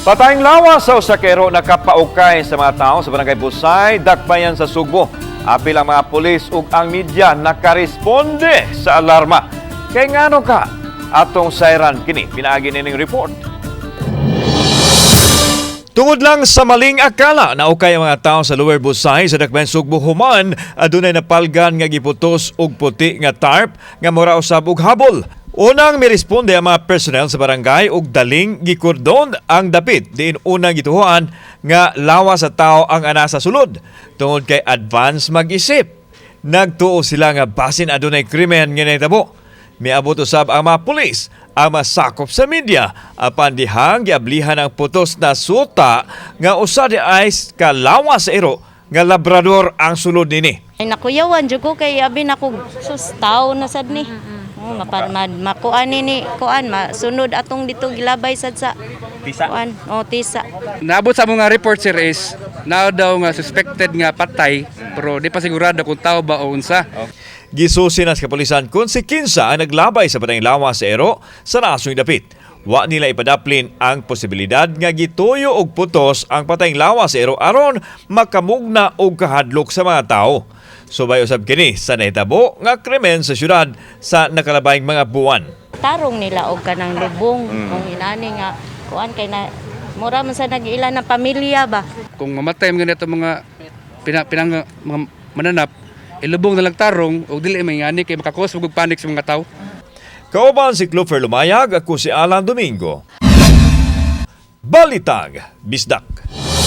Patayng lawas sa usa ka ero nakapaukay sa mga tao sa Barangay Busay, Dakbayan sa Sugbo. Apil ang mga pulis ug ang media nakaresponde sa alarma. Kay ngano ka? Atong sayran kini pinaagi nining report. Tungod lang sa maling akala na ukay ang mga tao sa Lower Busay sa Dakbayan Sugbo human adunay napalgan nga giputos og puti nga tarp nga mura usab og habol. Unang miresponde ang mga personnel sa barangay og daling gikordon ang dapit diin unang gituhuan nga lawas sa tao ang ana sa sulod tungod kay advance mag-isip. Nagtuo sila nga basin adunay krimen nga nahitabo. Miabot usab ang mga pulis ang masakop sa media apan dihang giablihan ang putos na suta nga usa di ay kalawas sa ero nga Labrador ang sulod nini. Ay, nakuyawan jud ko kay abi nako, sus, tao na sad ni. Oh, mapan ma, makuan ni ni kuan masunod atong dito gilabay sad sa Tisa. Kuan, oh, tisa. Naabot sa mga report, sir, is naa daw nga suspected nga patay pero di pa sigurado kung tao ba o unsa. Gisusi na sa kapulisan kung si kinsa ang naglabay sa patayng lawas sa ero sa nasong dapit. Wa nila ipadaplin ang posibilidad nga gituyo og putos ang patayng lawas sa ero aron makamugna og kahadlok sa mga tao. Subay usab kini sa nahitabo nga krimen sa syudad sa nakalabayng mga buwan. Tarong nila og kanang lubong kung inani nga kuan kay na mura man sa nag-ila ng pamilya ba. Kung mamatay mga ganito mga pina, pinang, mga mananap, ilubong na lang tarong o dili may ngani kay makakos og panic sa mga tao. Kauban si Clover Lumayag, ako si Alan Domingo. Balitag, Bisdak.